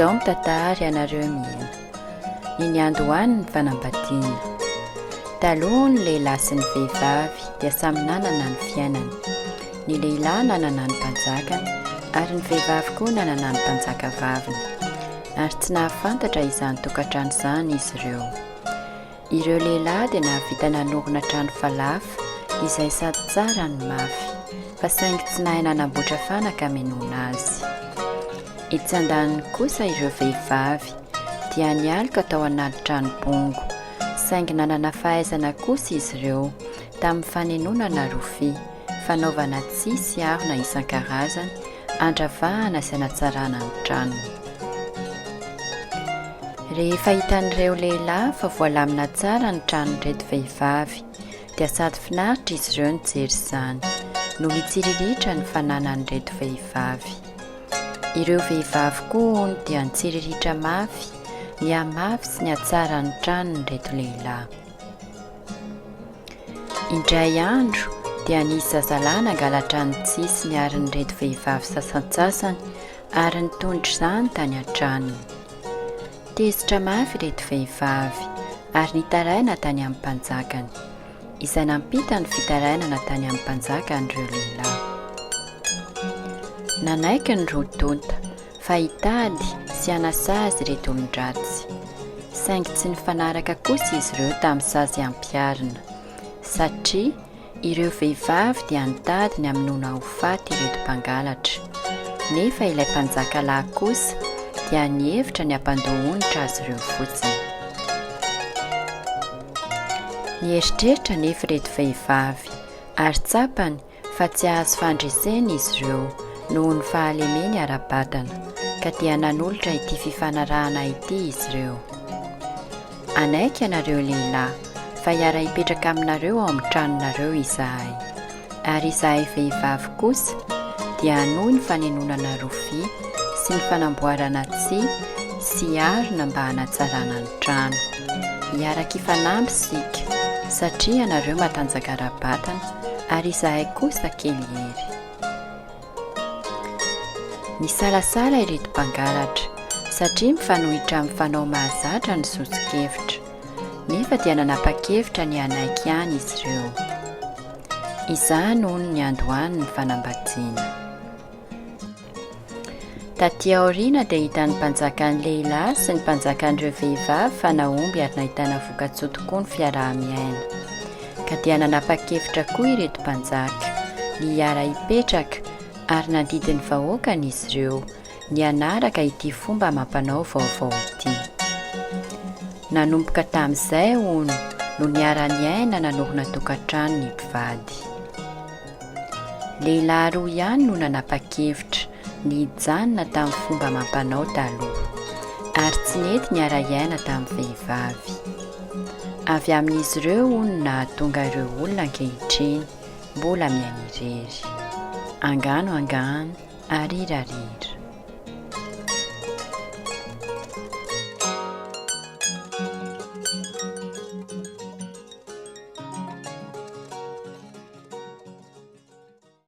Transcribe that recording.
Izaho mitantara, ianareo mino. Ny niandohany ny fanambadiana. Taloha ny lehilahy sy ny vehivavy dia samy nanana ny fiainany. Ny lehilahy nanana ny mpanjakany ary ny vehivavy koa nanana ny mpanjakavaviny. Ary tsy nahafantatra izany tokantrano izany izy ireo. Ireo lehilahy dia nahavita nanorina trano falafa izay sady tsara no mafy, fa saingy tsy nahay nanamboatra fanaka hamenoana azy. Etsy andaniny kosa ireo vehivavy dia nialoka tao anaty trano bongo, saingy nanana fahaizana kosa izy ireo tamin'ny fanenonana rofia, fanaovana tsihy sy harona isan-karazany handravahana sy hanatsarana ny tranony. Rehefa hitan'ireo lehilahy fa voalamina tsara ny tranon'ireto vehivavy, dia sady finaritra izy ireo nijery izany, no nitsiriritra ny fananan'ireto vehivavy. Ireo vehivavy koa hono dia nitsiriritra mafy ny hamafy sy ny hatsaran'ny tranon'ireto lehilahy. Indray andro dia nisy zazalahy nangalatra ny tsihy sy ny harin'ireto vehivavy sasantsasany ary nitondra izany tany an-tranony. Tezitra mafy ireto vehivavy ary nitaraina tany amin'ny mpanjakany, izay nampita ny fitarainana tany amin'ny mpanjakan'ireo lehilahy. Nanaiky ny roa tonta fa hitady sy hanasazy ireto olon-dratsy. Saingy tsy nifanaraka kosa izy ireo tamin'ny sazy hampiharina, satria ireo vehivavy dia nitady ny hamonoana ho faty ireto mpangalatra, nefa ilay mpanjaka lahy kosa dia nihevitra ny hampandoa onitra azy ireo fotsiny. Nieritreritra anefa ireto vehivavy ary tsapany fa tsy hahazo fandresena izy ireo noho ny fahalemeny ara-batana, ka dia nanolotra ity fifanarahana ity izy ireo, Hanaiky ianareo lehilahy fa hiara-hipetraka aminareo ao amin'ny tranonareo izahay, ary izahay vehivavy kosa dia hanohy ny fanenonana rofia sy ny fanamboarana tsihy sy harona mba hanatsarana ny trano. Hiara-kifanampy isika, satria ianareo matanjaka ara-batana, ary izahay kosa kely hery. Nisalasala ireto mpangalatra, satria mifanohitra amin'ny fanao mahazatra ny soso-kevitra. Nefa dia nanapa-kevitra ny hanaiky ihany izy ireo. Izany, hono, niandohany ny fanambadiana. Tatỳ aoriana dia hitan'ny mpanjakan'ny lehilahy sy ny mpanjakan'ireo vehivavy fa nahomby ary nahitana voka-tsoa tokoa ny fiaraha-miaina. Ka dia nanapa-kevitra koa ireto mpanjaka ny hiara-hipetraka ary nandidy ny vahoakany izy ireo ny hanaraka ity fomba amam-panao vaovao ity. Nanomboka tamin'izay, hono, no niara-niaina nanorina tokantrano ny mpivady. Lehilahy roa ihany no nanapa-kevitra ny hijanona tamin'ny fomba amam-panao taloha, ary tsy nety niara-hiaina tamin'ny vehivavy. Avy amin'izy ireo hono no nahatonga ireo olona ankehitriny mbola miaina irery. Angano angano, arira arira.